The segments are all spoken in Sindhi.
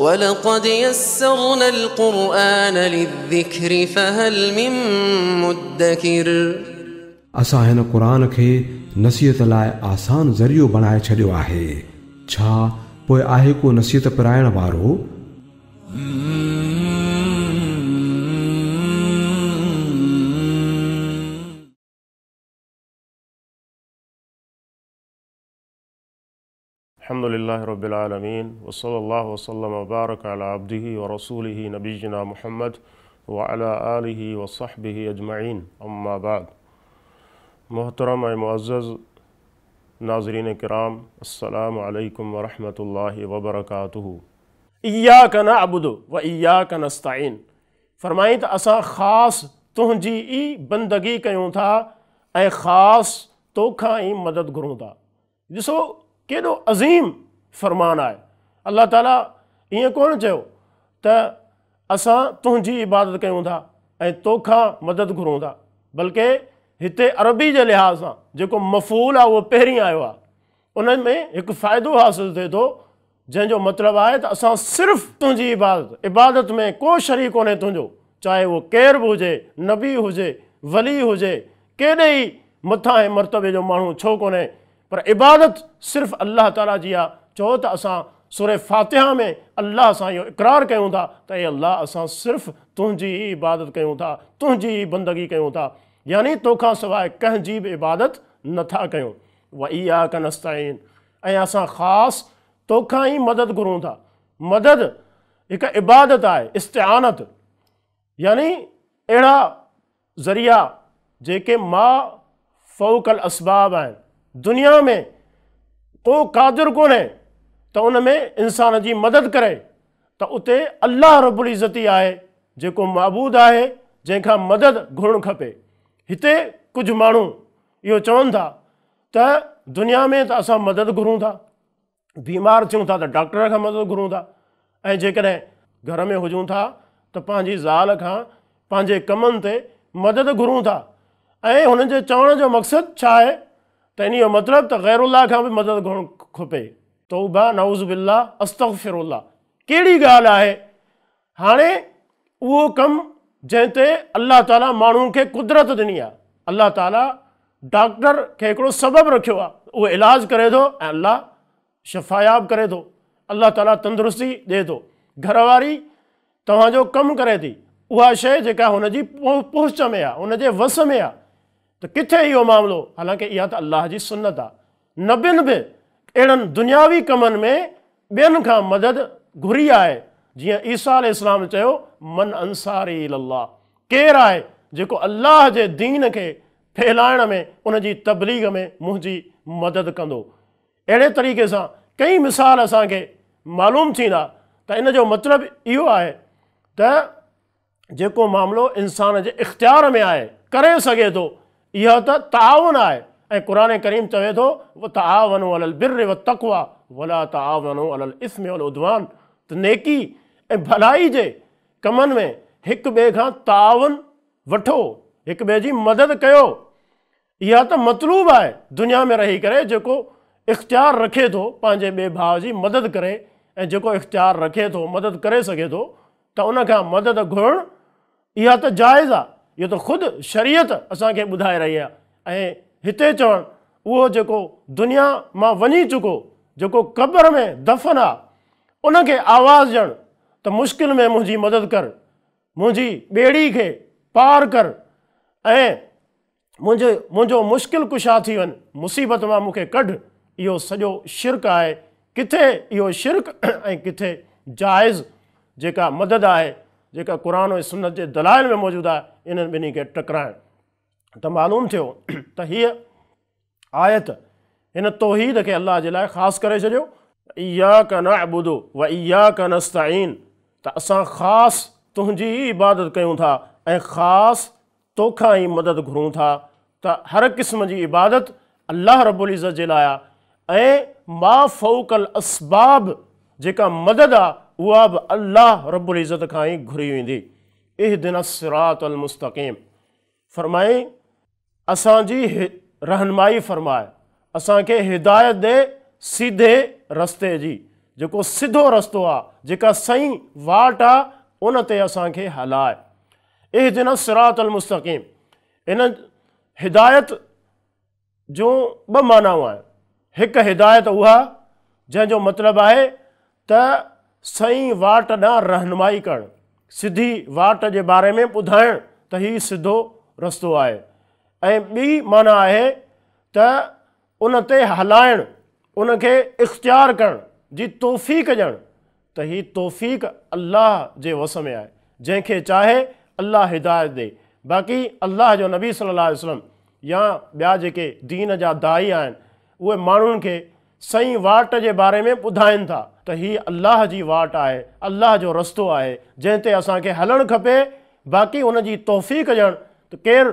ولقد يسرنا القرآن للذكر فهل من مدكر. असां हिन क़ुर खे नसीहत लाइ आसान ज़रियो बणाए छॾियो आहे, छा पोइ आहे को नसीहत पराइण वारो? अल्हम्दुलिल्लाहि रब्बिल आलमीन वसल्लल्लाहु वसल्लम वबारक अला अब्दिही व रसूलिही नबिय्यिना मुहम्मद व अला आलिही व सहबिही अजमईन, अम्मा बाद। मोहतरम ऐं मुअज़्ज़ज़ नाज़रीन किराम, अस्सलामु अलैकुम व रहमतुल्लाहि व बरकातुहू। इय्याक नअबुदु व इय्याक नस्तईन, फरमाई त असां ख़ासि तुंहिंजी ई बंदगी कयूं था ऐं ख़ासि तोखां ई मदद घुरूं था। ॾिसो केॾो अज़ीम फरमान आहे। अलाह ताला ईअं कोन चयो त असां तुंहिंजी इबादत कयूं था ऐं तोखां मदद घुरूं था, बल्कि हिते अरबी जे लिहाज़ सां जेको मफ़ूल आहे उहो पहिरीं आयो आहे, उन में हिकु फ़ाइदो हासिलु थिए थो, जंहिंजो मतिलबु आहे त असां सिर्फ़ु तुंहिंजी इबादत, इबादत में को शरीक कोन्हे तुंहिंजो, चाहे उहो केरु बि हुजे, नबी हुजे, वली हुजे, केॾे ई मथां ऐं मर्तबे जो माण्हू छो कोन्हे, पर इबादत सिर्फ़ु अलाह ताला जी आहे। चओ त असां सूरह फातिहा में अलाह सां इहो इक़रार कयूं था त ए अलाह, असां सिर्फ़ु तुंहिंजी ई इबादत कयूं था, तुंहिंजी ई बंदगी कयूं था, यानी तोखां सवाइ कंहिंजी बि इबादत नथा कयूं। व इय्याक नस्तईन, ऐं असां ख़ासि तोखां ई मदद घुरूं था। मदद हिकु इबादत आहे, इस्तिआनत, यानी अहिड़ा ज़रिया जेके मां फ़ौक़ल असबाब आहिनि। दुनिया में को क़ादिर कोन्हे त उन में इंसान जी मदद करे, त उते अलाह रब्बुल इज़्ज़त ई आहे जेको माबूद आहे, जंहिंखां मदद घुरणु खपे। हिते कुझु माण्हू इहो चवनि था त दुनिया में त असां मदद घुरूं था, बीमार थियूं था त डॉक्टर खां मदद घुरूं था, ऐं जेकॾहिं घर में हुजूं था त पंहिंजी ज़ाल खां पंहिंजे कमनि ते मदद घुरूं था। ऐं हुननि जे चवण जो मक़सदु छा आहे त इन जो मतिलबु त ग़ैरुल्लाह खां बि मदद घुरणु खपे। तौबा, नऊज़ बिल्लाह, अस्तग़फिरुल्लाह, कहिड़ी ॻाल्हि आहे? हाणे उहो कमु जंहिं ते अलाह ताला माण्हू खे कुदरत ॾिनी आहे, अलाह ताला डॉक्टर खे हिकिड़ो सबबु रखियो आहे, उहो इलाज करे थो ऐं अलाह शफ़ायाब करे थो, अलाह ताला तंदुरुस्ती ॾिए थो। घरवारी तव्हांजो कमु करे थी, उहा शइ जेका हुनजी पहुच में आहे, हुनजे वस में आहे, त किथे इहो मामिलो? हालांकि इहा त अलाह जी सुन्नत आहे। नबियुनि बि अहिड़नि दुनियावी कमनि में ॿियनि खां मदद घुरी आहे, जीअं ईसा अलैहिस्सलाम चयो मन अंसारी इलल्लाह, केरु आहे जेको अलाह जे दीन खे फैलाइण में, उनजी तबलीग में मुंहिंजी मदद कंदो। अहिड़े तरीक़े सां कई मिसाल असांखे मालूम थींदा। त इन जो मतिलबु इहो आहे त जेको मामिलो इंसान जे इख़्तियार में आहे, करे सघे थो, इहा त ताउन आहे। ऐं क़ुर करीम चवे थो व तआवनु अलल बिर्रि व तक़वा वला तआवनु अलल इस्म वल उदवान, त नेकी ऐं भलाई जे कमनि में हिक ॿिए खां ताउन वठो, हिक ॿिए जी मदद कयो, इहा त मतलूब आहे। दुनिया में रही करे जेको इख़्तियार रखे थो पंहिंजे ॿिए भाउ जी मदद करे, ऐं जेको इख़्तियार रखे थो मदद करे सघे थो, त उन खां मदद घुरणु इहा त जाइज़ आहे। इहो त ख़ुदि शरीयत असांखे ॿुधाए रही आहे। ऐं हिते चवणु उहो जेको दुनिया मां वञी चुको, जेको क़ब्र में दफ़न आहे, उनखे आवाज़ ॾियणु त मुश्किल में मुंहिंजी मदद कर, मुंहिंजी ॿेड़ी खे पार कर ऐं मुंहिंजो मुंहिंजो मुश्किल कुशा थी वञ, मुसीबत मां मूंखे कढ, इहो सॼो शिरक आहे। किथे इहो शिरक ऐं किथे जाइज़ जेका मदद आहे, जेका क़ुर ऐं सुन्नत जे दलाइल में मौजूदु आहे, इन्हनि ॿिन्ही खे टकराइण। त मालूम थियो त हीअ आयत हिन तौहीद खे अलाह जे लाइ ख़ासि करे छॾियो, इय्याक नअबुदु व इय्याक नस्तईन, त असां ख़ासि तुंहिंजी ई इबादत कयूं था ऐं ख़ासि तोखां ई मदद घुरूं था। त हर क़िस्म जी इबादत अलाह रब्बुल इज़्ज़त जे लाइ आहे ऐं मा फ़ौक़ल असबाब जेका मदद आहे उहा बि अलाह रब्बुल इज़्ज़त खां ई घुरी वेंदी। इहदिना सिरातल मुस्तक़ीम, फरमाई असांजी रहनुमाई फरमाए, असांखे हिदायत ॾे सीधे रस्ते जी। جيڪو سڌو رستو آ، جيڪا صحيح واٽ آ، ان تي اسان کي هلاء. اهدنا الصراط المستقيم، ان هدايت جون ٻه معنائون آهن. هڪ هدايت اها جنهن جو مطلب آهي ته صحيح واٽ ڏانهن رهنمائي ڪرڻ، سڌي واٽ جي باري ۾ ٻڌائڻ ته هي سڌو رستو آهي، ۽ ٻي معنيٰ آهي ته ان تي هلائڻ، ان کي اختيار ڪرڻ جي توفيق ڏيڻ ته هي توفيق الله جي وس ۾ آهي، جنهن کي چاهي الله هدايت ڏي. باقي الله جو نبي صلي الله عليه وسلم يا ٻيا جيڪي دين جا داعي آهن اهي ماڻهن کي صحيح واٽ جي باري ۾ ٻڌائين ٿا ته هي الله جي واٽ آهي، الله جو رستو آهي جنهن تي اسان کي هلڻ کپي، باقي ان جي توفيق ڏيڻ ته ڪير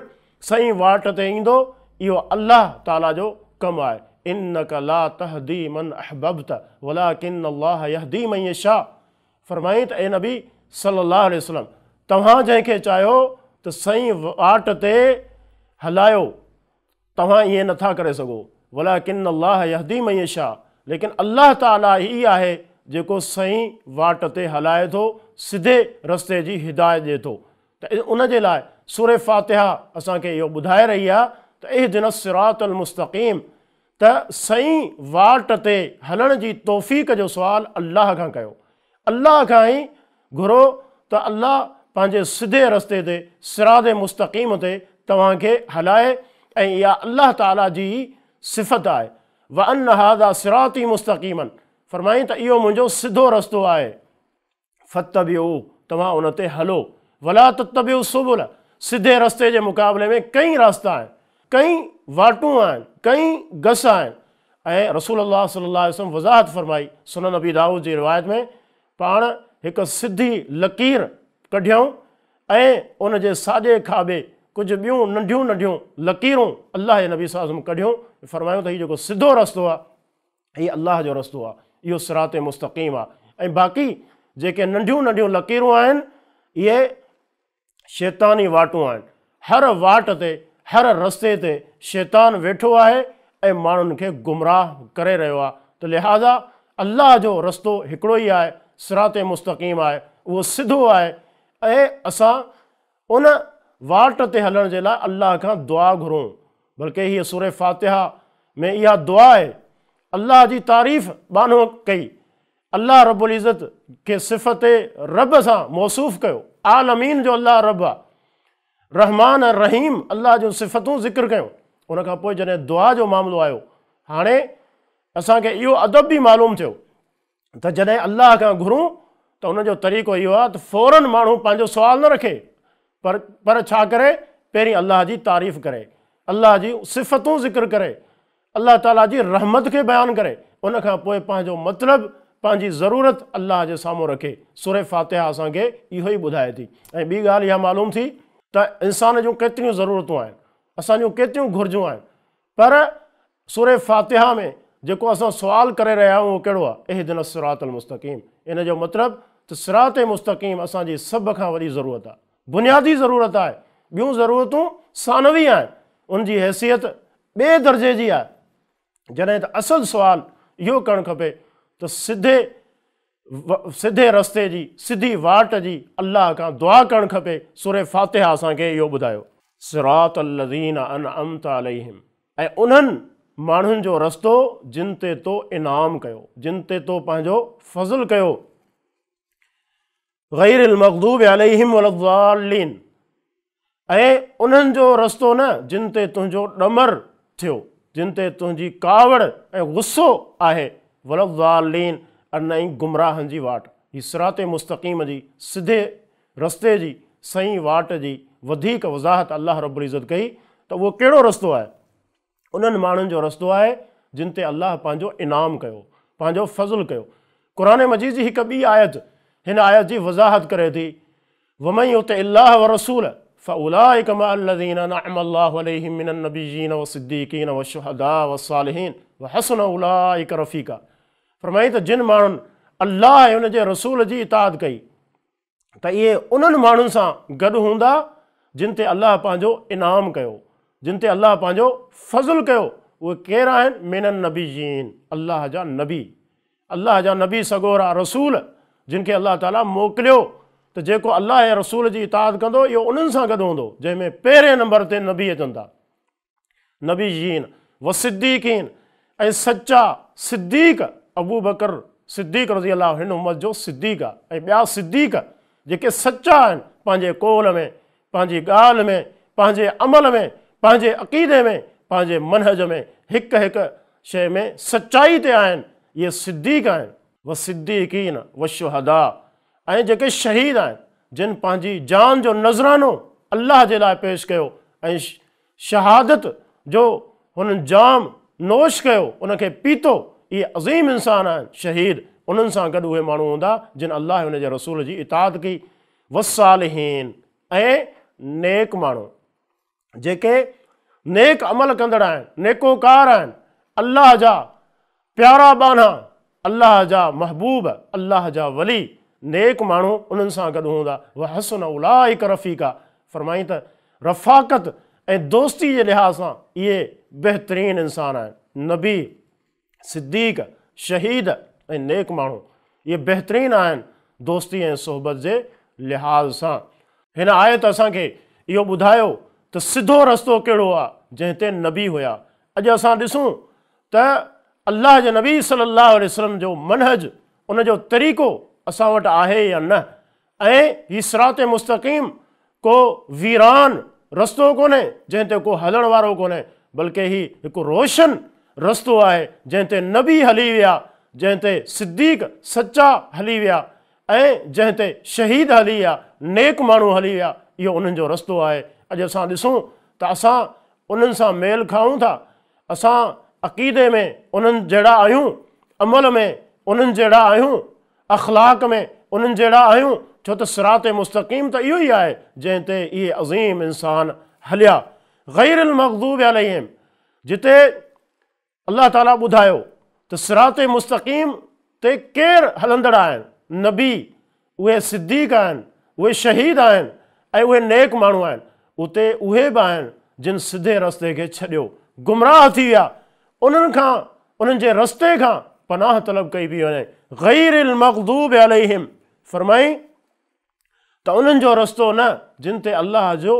صحيح واٽ تي ايندو اهو الله تعالي جو ڪم آهي. انک لا تهدي من احببت ولڪن الله يهدي من يشاء، فرمائين ته اي نبي صلي الله عليه وسلم توهان جنهن کي چاهيو ته صحيح واٽ تي هلايو توهان ائين نٿا ڪري سگهو، ولڪن الله يهدي من يشاء، ليڪن الله تعالي ئي آهي جيڪو صحيح واٽ تي هلائي ٿو، سڌي رستي جي هدايت ڏئي ٿو. ته ان جي لاء سورة فاتحه اسان کي اهو ٻڌائي رهي آهي ته اهدنا الصراط المستقيم، ته صحيح واٽ تي هلڻ جي توفيق جو سوال الله کان ڪيو، الله کان ئي گهرو ته الله پنهنجي سڌي رستي تي صراط مستقيم تي توهان کي هلائي، ۽ اها الله تعالي جي ئي صفت آهي. وان هذا صراطي مستقيما، فرمائين ته اهو منهنجو سڌو رستو آهي، فاتبعوه، توهان ان تي هلو، ولا تتبعوا السبل، سڌي رستي جي مقابلي ۾ ڪئين راستا آهن، ڪئين واٽون آهن، ڪئين گس آهن، ۽ رسول الله صلي الله عليه وسلم وضاحت فرمائي سنن ابي داود جي روايت ۾ پاڻ هڪ سڌي لڪير ڪڍيائون ۽ ان جي ساڄي کاٻي ڪجهه ٻيون ننڍيون ننڍيون لڪيرون الله جي نبي صلي الله عليه وسلم ڪڍيون، فرمايائون ته هي جيڪو سڌو رستو آهي هي الله جو رستو آهي، اهو صراط مستقيم آهي، ۽ باقي جيڪي ننڍيون ننڍيون لڪيرون آهن اهي شيطاني واٽون آهن. هر واٽ تي، هر رستي تي شيطان ويٺو آهي ۽ ماڻهن کي گمراهه ڪري رهيو آهي ته لهٰذا الله جو رستو هڪڙو ئي آهي، صراط مستقيم آهي، اهو سڌو آهي ۽ اسان ان واٽ تي هلڻ جي لاء الله کان دعا گهرون، بلڪه هيء سورة فاتحه ۾ اها دعا آهي، الله جي تعريف ٻانهو ڪئي، الله رب العزت کي صفت رب سان موصوف ڪيو، عالمين جو الله رب آ، رحمان ۽ رحيم الله جون صفتون ذڪر ڪيون، ان کان پوء جڏهن دعا جو معاملو آيو، هاڻي اسان کي اهو ادب به معلوم ٿيو ته جڏهن الله کان گهرون ته ان جو طريقو اهو آهي ته فوراً ماڻهو پنهنجو سوال نه رکي، پر ڇا ڪري، پهرين الله جي تعريف ڪري، الله جي صفتون ذڪر ڪري، الله تعاليٰ جي رحمت کي بيان ڪري، ان کان پوء پنهنجو مطلب، پنهنجي ضرورت الله جي سامهون رکي. سورة فاتحه اسان کي اهو ئي ٻڌائي ٿي. ۽ ٻي ڳالهه اها معلوم ٿي ته انسان جون ڪيتريون ضرورتون آهن، اسان جون ڪيتريون گهرجون آهن، پر سورة فاتحه ۾ جيڪو اسان سوال ڪري رهيا آهيون اهو ڪهڙو آهي؟ اهدنا الصراط المستقيم. ان جو مطلب ته صراط مستقيم اسان جي سڀ کان وڏي ضرورت آهي، بنيادي ضرورت آهي، ٻيون ضرورتون ثانوي آهن، ان جي حيثيت ٻئي درجي جي آهي. جڏهن ته اصل سوال اهو ڪرڻ کپي ته سڌي سڌي رستي جي، سڌي واٽ جي الله کان دعا ڪرڻ کپي. سورة فاتحه اسان کي اهو ٻڌايو. صراط الذين انعمت عليهم، ۽ انهن ماڻهن جو رستو جن تي تو انعام ڪيو، جن تي تو پنهنجو فضل ڪيو. غير المغضوب عليهم ولا الضالين، ۽ انهن جو رستو نه جن تي تنهنجو ڏمر ٿيو، جن تي تنهنجي ڪاوڙ ۽ غصو آهي، ولا الضالين، ۽ نه ئي گمراهن جي واٽ. هي صراط مستقيم جي، سڌي رستي جي، صحيح واٽ جي وڌيڪ وضاحت الله رب العزت ڪئي ته اهو ڪهڙو رستو آهي؟ انهن ماڻهن جو رستو آهي جن تي الله پنهنجو انعام ڪيو، پنهنجو فضل ڪيو. قرآن مجيد جي هڪ ٻي آيت هن آيت جي وضاحت ڪري ٿي، ومن يطع الله ورسوله فاولئک مع الذين انعم الله عليهم من النبيين والصديقين والشهداء والصالحين وحسن اولئک رفيقا. فرمائي ته جن ماڻهن الله ۽ ان جي رسول جي اطاعت ڪئي ته اهي انهن ماڻهن سان گڏ هوندا جن تي الله پنهنجو انعام ڪيو، جن تي الله پنهنجو فضل ڪيو. اهي ڪير آهن؟ من النبيين، الله جا نبي. الله جا نبي سڳورا، رسول، جن کي الله تعاليٰ موڪليو ته جيڪو الله ۽ رسول جي اطاعت ڪندو اهو انهن سان گڏ هوندو، جنهن ۾ پهرين نمبر تي نبي اچن ٿا. نبيين والصديقين ۽ سچا صديق، ابوبڪر صديق رضي الله هن امت جو صديق آ ۽ ٻيا صديق جيڪي سچا آهن پنهنجي قول ۾، پنهنجي ڳالهه ۾، پنهنجي عمل ۾، پنهنجي عقيدي ۾، پنهنجي منهج ۾ هڪ هڪ شيء ۾ سچائي تي آهن، اهي صديق آهن. والصديقين والشهداء ۽ جيڪي شهيد آهن جن پنهنجي جان جو نذرانو الله جي لاء پيش ڪيو ۽ شهادت جو هنن جام نوش ڪيو، ان کي پيتو، اهي عظيم انسان آهن، شهيد، انهن سان گڏ اهي ماڻهو هوندا جن الله ۽ ان جي رسول جي اطاعت ڪئي، والصالحين ۽ نيڪ ماڻهو، جيڪي نيڪ عمل ڪندڙ آهن، نيڪوڪار آهن، الله جا پيارا ٻانها، الله جا محبوب، الله جا ولي، نيڪ ماڻهو انهن سان گڏ هوندا، وحسن اولئڪ رفيقا، فرمائين ته رفاقت ۽ دوستي جي لحاظ سان اهي بهترين انسان آهن، نبي، صديق، شهيد ۽ نيڪ ماڻهو اهي بهترين آهن دوستي ۽ صحبت جي لحاظ سان. هن آيت اسان کي اهو ٻڌايو ته سڌو رستو ڪهڙو آهي جنهن تي نبي هيا. اڄ اسان ڏسون ته الله جي نبي صلي الله عليه وسلم جو منهج ان جو طريقو اسان وٽ آهي يا نه ۽ هي صراط مستقيم ڪو ويران رستو ڪونهي جنهن تي ڪو هلڻ وارو ڪونهي بلڪه هي هڪ روشن رستو آهي جنهن تي نبي هلي ويا جنهن تي صديق سچا هلي ويا ۽ جنهن تي شهيد هلي ويا نيڪ ماڻهو هلي ويا اهو انهن جو رستو آهي اڄ اسان ڏسون ته اسان انهن سان ميل کائون ٿا اسان عقيدي ۾ انهن جهڙا آهيون، عمل ۾ انهن جهڙا آهيون، اخلاق ۾ انهن جهڙا آهيون، ڇو ته صراط مستقيم ته اهو ئي آهي جنهن تي اهي عظيم انسان هليا. غير المغضوب عليهم جتي الله تعاليٰ ٻڌايو ته صراط مستقيم تي ڪير هلندڙ آهن، نبي، اهي صديق آهن، اهي شهيد آهن ۽ اهي نيڪ ماڻهو آهن. اتي اهي به آهن جن سڌي رستي کي ڇڏيو، گمراهه ٿي ويا، انهن کان، انهن جي رستي کان پناهه طلب ڪئي پئي وڃي. غير المغضوب عليهم، فرمائين ته انهن جو رستو نه جن تي الله جو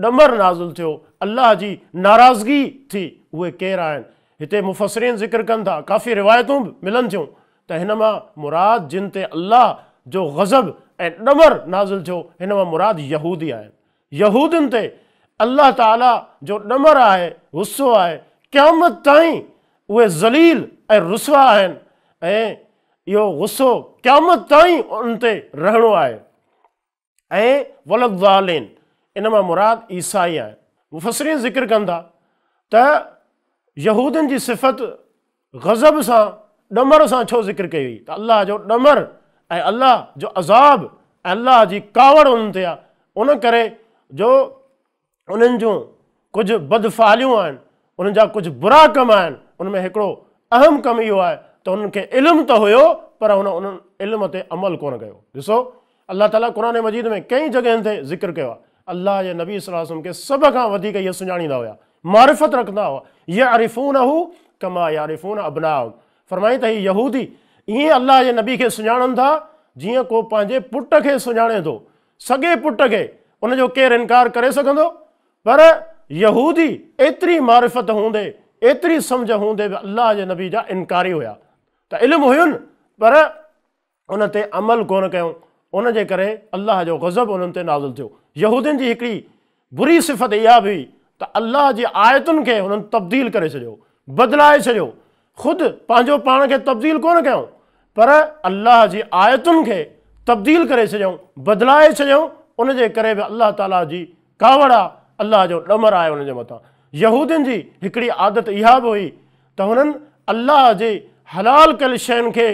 ڏمر نازل ٿيو، الله جي ناراضگي ٿي، اهي ڪير آهن؟ هتي مفسرين ذڪر ڪن ٿا، ڪافي روايتون به ملن ٿيون ته هن مان مراد جن تي الله جو غضب ۽ ڏمر نازل ٿيو، هن مان مراد يهودي آهن. يهودين تي الله تعاليٰ جو ڏمر آهي، غصو آهي، قيامت تائين اهي ذليل ۽ رسوا آهن ۽ اهو غصو قيامت تائين انهن تي رهڻو آهي. ۽ ولا الضالين ان مان مراد عيسائي آهن. مفسرين ذڪر ڪن ٿا ته يهودين جي صفت غضب سان ڏمر سان ڇو ذڪر ڪئي وئي ته الله جو ڏمر ۽ الله جو عذاب ۽ الله جي ڪاوڙ انهن تي آهي ان ڪري جو انهن جون ڪجهه بدفعليون آهن، انهن جا ڪجهه برا ڪم آهن، ان ۾ هڪڙو اهم ڪم اهو آهي ته انهن کي علم ته هيو پر هن انهن علم تي عمل ڪونه ڪيو. ڏسو الله تعاليٰ قرآن مجيد ۾ ڪئين جڳهين تي ذڪر ڪيو آهي. الله جي نبي صلي الله عليه وسلم کي سڀ کان وڌيڪ اهي سڃاڻيندا هيا، معرفت رکندا هئا، يعرفونه ڪما يعرفون ابناءهم فرمائين ته هي يهودي ائين الله جي نبي کي سڃاڻن ٿا جيئن ڪو پنهنجي پٽ کي سڃاڻي ٿو. سڳي پٽ کي ان جو ڪير انڪار ڪري سگهندو؟ پر يهودي ايتري معرفت هوندي، ايتري سمجهه هوندي به الله جي نبي جا انڪاري هيا ته علم هين پر ان تي عمل ڪونه ڪيائون، ان جي ڪري الله جو غضب انهن تي نازل ٿيو. يهودين جي هڪڙي بري صفت اها به هئي ته الله جي آيتن کي هنن تبديل ڪري ڇڏيو، بدلائي ڇڏيو، خود پنهنجو پاڻ کي تبديل ڪونه ڪيائون پر الله جي آيتن کي تبديل ڪري ڇڏيائون، بدلائي ڇڏيائون، ان جي ڪري به الله تعاليٰ جي ڪاوڙ آ، الله جو ڏمر آهي انهن جي مٿان. يهودين جي هڪڙي عادت اها به هئي ته هنن الله جي حلال ڪيل شين کي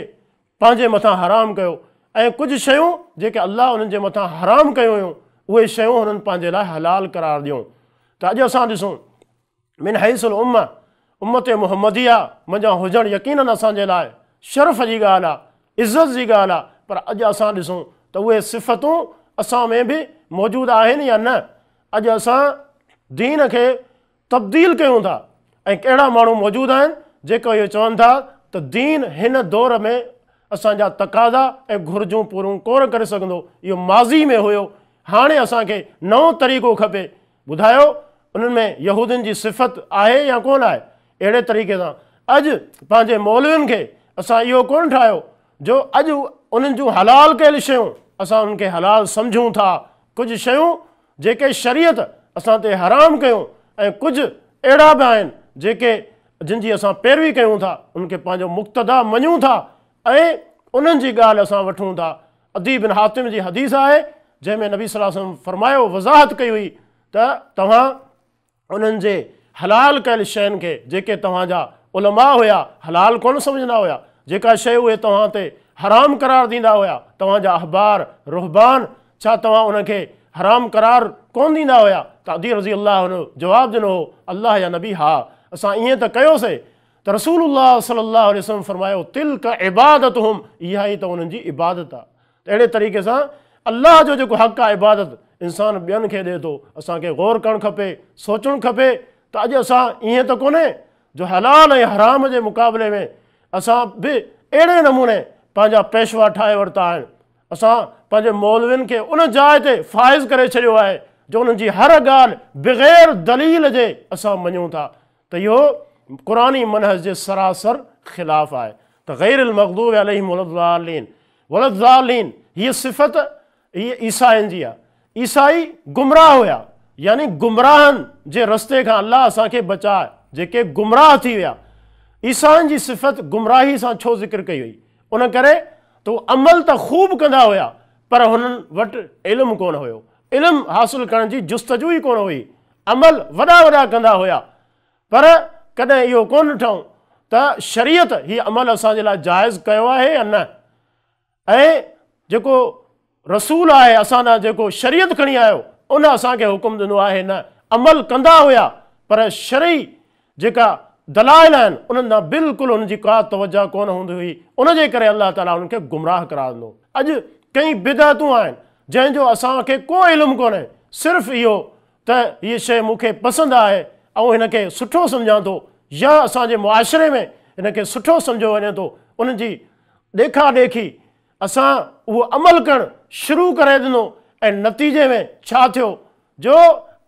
پنهنجي مٿان حرام ڪيو ۽ ڪجهه شيون جيڪي الله انهن جي مٿان حرام ڪيون هيون اهي شيون هنن پنهنجي لاء حلال قرار ڏيون ته اڄ اسان ڏسون من حيث الامه امت محمديه منجهان هجڻ يقينن اسان جي لاء شرف جي ڳالهه آ عزت جي ڳالهه آ پر اڄ اسان ڏسون ته اهي صفتون اسان ۾ به موجود آهن يا نه اڄ اسان دين کي تبديل ڪيون ٿا ۽ ڪهڙا ماڻهو موجود آهن جيڪو اهو چون ٿا ته دين هن دور ۾ اسان جا تقاضا ۽ گهرجون پوريون ڪونه ڪري سگهندو. اهو ماضي ۾ هيو، هاڻي اسان کي نئون طريقو کپي. ٻڌايو انهن ۾ يهودين جي صفت آهي يا ڪونه آهي؟ اهڙي طريقي سان اڄ پنهنجي مولوين کي اسان اهو ڪونه ٺاهيو جو اڄ انهن جون حلال ڪيل شيون اسان انهن کي حلال سمجهون ٿا. ڪجهه شيون جيڪي شريعت اسان تي حرام ڪيون ۽ ڪجهه اهڙا به آهن جيڪي جن جي اسان پيروي ڪيون ٿا، انهن کي پنهنجو مقتدا مڃون ٿا ۽ انهن جي ڳالهه اسان وٺون ٿا. عدي بن حاتم جي حديث آهي جنهن ۾ نبي صلي الله عليه وسلم فرمايو، وضاحت ڪئي هئي ته توهان انهن جي حلال ڪيل شين کي جيڪي توهان جا علماء هيا حلال ڪونه سمجهندا هيا، جيڪا شيء اهي توهان تي حرام قرار ڏيندا هيا، توهان جا احبار، رهبان، ڇا توهان ان کي حرام قرار ڪونه ڏيندا هيا؟ ته عدي رضي الله عنه جواب ڏنو هو، الله جا نبي ها، اسان ائين ته ڪيوسي. ته رسول الله صلي الله عليه وسلم فرمايو، تلڪ عبادتهم، اها ئي ته انهن جي عبادت آهي. ته اهڙي طريقي سان الله جو جيڪو حق آهي عبادت انسان ٻين کي ڏئي ٿو. اسان کي غور ڪرڻ کپي، سوچڻ کپي ته اڄ اسان ائين ته ڪونهي جو حلال ۽ حرام جي مقابلي ۾ اسان به اهڙي نموني پنهنجا پيشوا ٺاهي ورتا آهن. اسان پنهنجي مولوين کي ان جاء تي فائز ڪري ڇڏيو آهي جو انهن جي هر ڳالهه بغير دليل جي اسان مڃون ٿا ته اهو قرآني منهج جي سراسر خلاف آهي ته غير المغضوب عليهم ولا الضالين، ولا الضالين هيء صفت هيء عيسائين جي آهي. عيسائي گمراهه هيا يعني گمراهن جي رستي کان الله اسان کي بچاء جيڪي گمراهه ٿي ويا. عيسائين جي صفت گمراهي سان ڇو ذڪر ڪئي وئي؟ ان ڪري ته هو عمل ته خوب ڪندا هيا پر هنن وٽ علم ڪونه هيو. علم حاصل ڪرڻ جي جستجو ئي ڪونه هئي. عمل وڏا وڏا ڪندا هيا پر ڪڏهن اهو ڪونه ڏٺائون ته شريعت هي عمل اسان جي لاء جائز ڪيو آهي يا نه ۽ جيڪو رسول آهي اسان ڏانهن جيڪو شريعت کڻي آيو ان اسان کي حڪم ڏنو آهي نه. عمل ڪندا هيا پر شرعي جيڪا دلائل آهن انهن ڏانهن بلڪل انهن جي ڪا توجه ڪونه هوندي هئي ان جي ڪري الله تعالي انهن کي گمراهه قرار ڏنو. اڄ ڪئين بدعتون آهن جنهن جو اسان کي ڪو علم ڪونهي صرف اهو ته هيء شيء مون کي پسند آهي آئون هن کي سٺو سمجهان ٿو يا اسان جي معاشري ۾ هن کي سٺو سمجهيو وڃي ٿو ان جي ڏيکا ڏيکي اسان اهو عمل ڪرڻ شروع ڪري ڏنو ۽ نتيجي ۾ ڇا ٿيو جو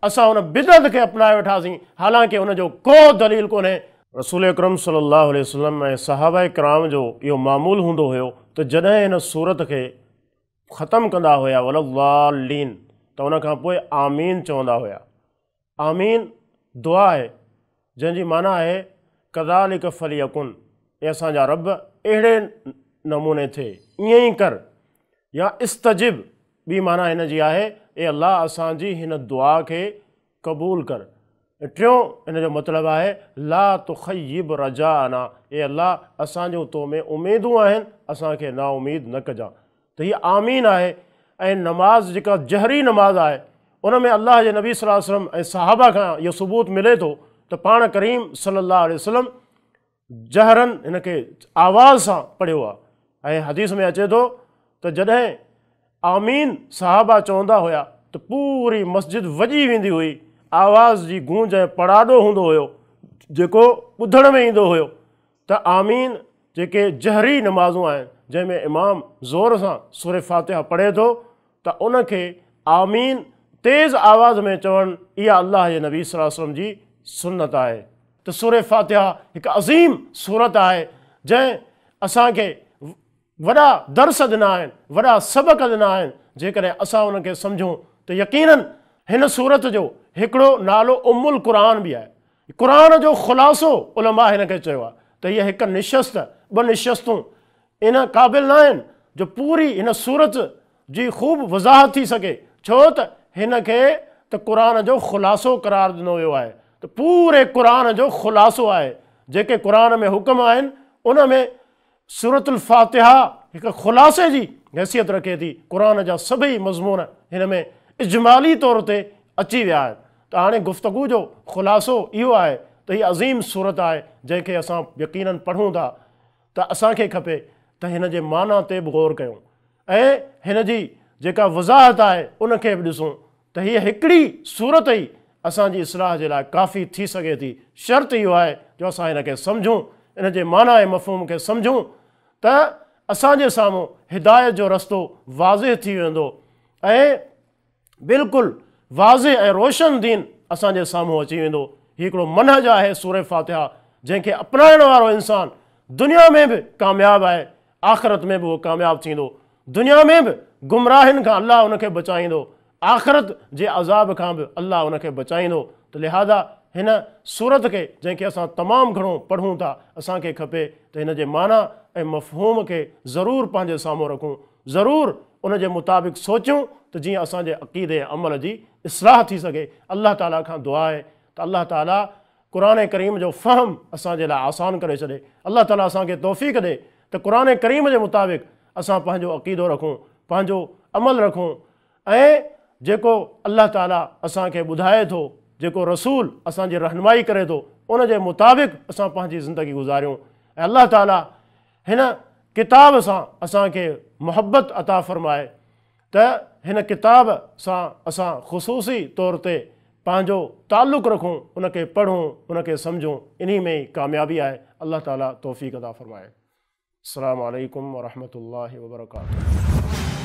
اسان ان بدعت کي اپنائي ويٺاسين حالانڪه ان جو ڪو دليل ڪونهي. رسول اڪرم صلي الله عليه وسلم ۽ صحابه ڪرام جو اهو معمول هوندو هيو ته جڏهن هن سورت کي ختم ڪندا هيا ولا الضالين ته ان کان پوء آمين چوندا هيا. آمين دعا آهي جنهن جي معنيٰ آهي ڪذالڪ فليڪن اي اسان جا رب اهڙي نموني ٿئي ائين ئي ڪر يا استجب ٻي معنيٰ هن جي آهي اي الله اسان جي هن دعا کي قبول ڪر ۽ ٽيون هن جو مطلب آهي لا تخيب رجاءنا اي الله اسان جون تو ۾ اميدون آهن اسان کي نااميد نه ڪجان ته هيء آمين آهي ۽ نماز جيڪا جهري نماز آهي ان ۾ الله جي نبي صلي الله عليه وسلم ۽ صحابه کان اهو ثبوت ملي ٿو ته پاڻ ڪريم صلي الله عليه وسلم جهرا هن کي آواز سان پڙهيو آهي ۽ حديث ۾ اچي ٿو ته جڏهن آمين صحابه چوندا هيا ته پوري مسجد وڄي ويندي هئي، آواز جي گونج ۽ پڙاڏو هوندو هيو جيڪو ٻڌڻ ۾ ايندو هيو ته آمين جيڪي جهري نمازون آهن جنهن ۾ امام زور سان سوره فاتحه پڙهي ٿو ته ان کي آمين تيز آواز ۾ چوڻ اها الله جي نبي صلي الله عليه وسلم جي سنت آهي. ته سوره فاتحه هڪ عظيم سورت آهي جنهن اسان کي وڏا درس ڏنا آهن، وڏا سبق ڏنا آهن، جيڪڏهن اسان انهن کي سمجهون ته يقيناً هن سورت جو هڪڙو نالو ام القرآن به آهي. قرآن جو خلاصو علماء هن کي چيو آهي ته هيء هڪ نشست، ٻه نشستون ان قابل نه آهن جو پوري هن سورت جي خوب وضاحت ٿي سگهي، ڇو ته هن کي ته قرآن جو خلاصو قرار ڏنو ويو آهي ته پوري قرآن جو خلاصو آهي، جيڪي قرآن ۾ حڪم آهن ان ۾ سورة الفاتحه هڪ خلاصي جي حيثيت رکي ٿي، قرآن جا سڀئي مضمون هن ۾ اجمالي طور تي اچي ويا آهن ته هاڻي گفتگو جو خلاصو اهو آهي ته هي عظيم سورت آهي جنهن کي اسان يقيناً پڙهون ٿا ته اسان کي کپي ته هن جي معنيٰ تي به غور ڪيون ۽ هن جي جيڪا وضاحت آهي ان کي به ڏسون ته هيء هڪڙي سورت ئي اسان جي اصلاح جي لاء ڪافي ٿي سگهي ٿي، شرط اهو آهي جو اسان هن کي سمجهون، ان جي معنيٰ ۽ مفهوم کي سمجهون ته اسان جي سامهون هدايت جو رستو واضح ٿي ويندو ۽ بلڪل واضح ۽ روشن دين اسان جي سامهون اچي ويندو. هي هڪڙو منهج آهي سوره فاتحه جنهن کي اپنائڻ وارو انسان دنيا ۾ به ڪامياب آهي آخرت ۾ به اهو ڪامياب ٿيندو. دنيا ۾ به گمراهين کان الله ان کي بچائيندو، آخرت جي عذاب کان به الله ان کي بچائيندو ته لهذا هن سورت کي جنهن کي اسان تمام گهڻو پڙهون ٿا اسان کي کپي ته هن جي معنيٰ ۽ مفهوم کي ضرور پنهنجي سامهون رکون، ضرور ان جي مطابق سوچيون ته جيئن اسان جي عقيدي ۽ عمل جي اصلاح ٿي سگهي. الله تعاليٰ کان دعا آهي ته الله تعاليٰ قرآن ڪريم جو فهم اسان جي لاء آسان ڪري ڇڏي. الله تعاليٰ اسان کي توفيق ڏي ته قرآن ڪريم جي مطابق اسان پنهنجو عقيدو رکون، پنهنجو عمل رکون ۽ جيڪو الله تعاليٰ اسان کي ٻڌائي ٿو، جيڪو رسول اسان جي رهنمائي ڪري ٿو، ان جي مطابق اسان پنهنجي زندگي گذاريون ۽ الله تعاليٰ هن ڪتاب سان اسان کي محبت عطا فرمائي ته هن ڪتاب سان اسان خصوصي طور تي پنهنجو تعلق رکون، ان کي پڙهون، ان کي سمجهون، انهي ۾ ئي ڪاميابي آهي. الله تعالي توفيق عطا فرمائي. السلام عليڪم ورحمة الله وبرڪاته.